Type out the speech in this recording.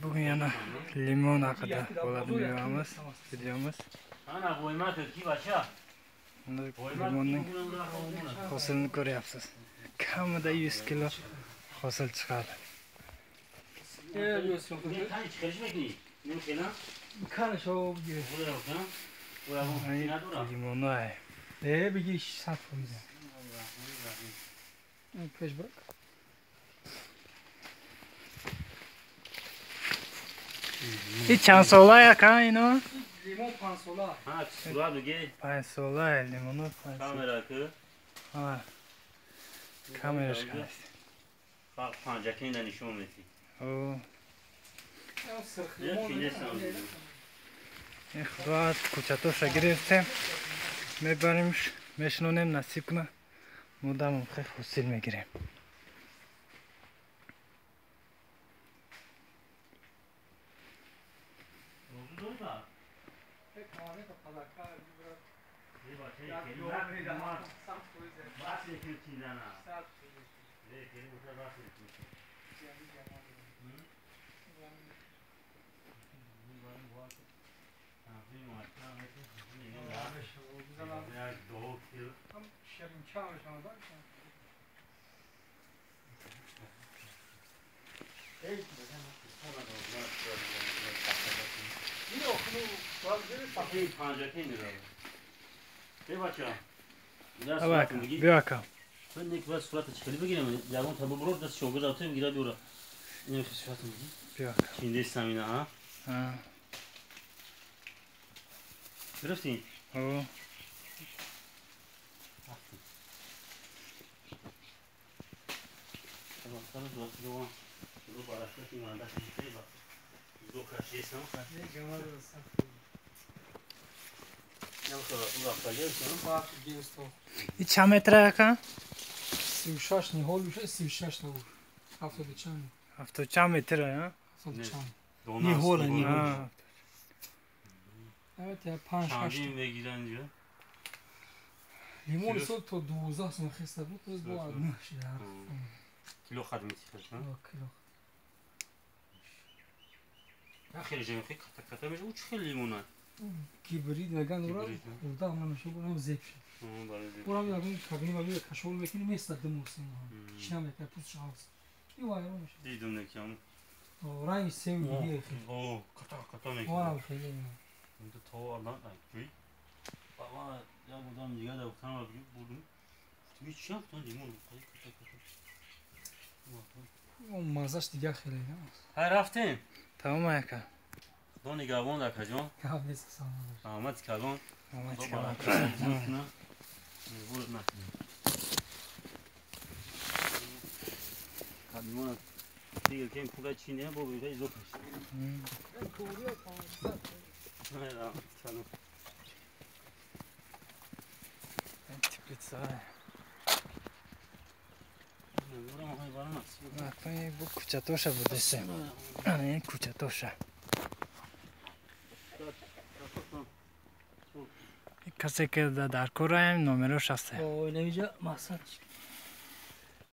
Bugun yana limon haqida bo'ladi videomiz. Videomiz. Limonning hosilini ko'ryapsiz. Kamida 100 kilo hosil chiqadi. Limonu. بگی 600 میزن. پشبرک. این چند ساله یکا اینو؟ لیمون 5 ساله. ها سوال بگی. 5 ساله لیمونو 5 ساله. کامرا که. ها. کامراش کنست. فقط پنجکین نشون میدی. او. این خدا کوچاتوشا گرفتیم. میبریمش میشنونیم نصیب کنه. مدام خیلی حاصل میگیریم. بیا کم. من یک بار صورت چخلی بگیرم جوان تا برو دست شوگر داتم گیره بیورا اینو صورت میگی بیا چینده سمینا ها ها گرفتی او این چند متره یکا؟ 36 نهال میشه 36 تا بود 70 چند 70 چند متره ها؟ 70 چند نهال نهال evet ya 5 8 بگیرن اینجا لیمون صبح تا 12 سن خسته بود باز با 9 شده کیلو خدمتی خرج نه کیلو خیلی جمع خیلی کتا کتا میشه او چه خیلی لیمونه گیبرید میگن اورا اوردا هم نمیشه اونم زیب شد اورم یادم کابینه ولی کشول میکنی میست دو موسم چی نمیکنه پوست شاوس این وای میشه دیدم نکیم رنگ سیم دیگه خیلی او کتا کتا میکنه اورم خیلی این تو الان ای بابا یا بودم دیگه در گفتم بودم گفتم چی گفتم لیمون کتا کتا اون مزهش دیگه خیلی ها رفتیم تمام یکا خدا نگهبان در کجا؟ گفت نیست سلام آمد کلان آمد کلان برد نه لیمون دیگه که این پولا چینه با بیده ایزو کشت نه تیپلیتسا bu کوچاتوشا بودسه این کوچاتوشا کسی که در کورایم نمرش هسته او اینجا مقصد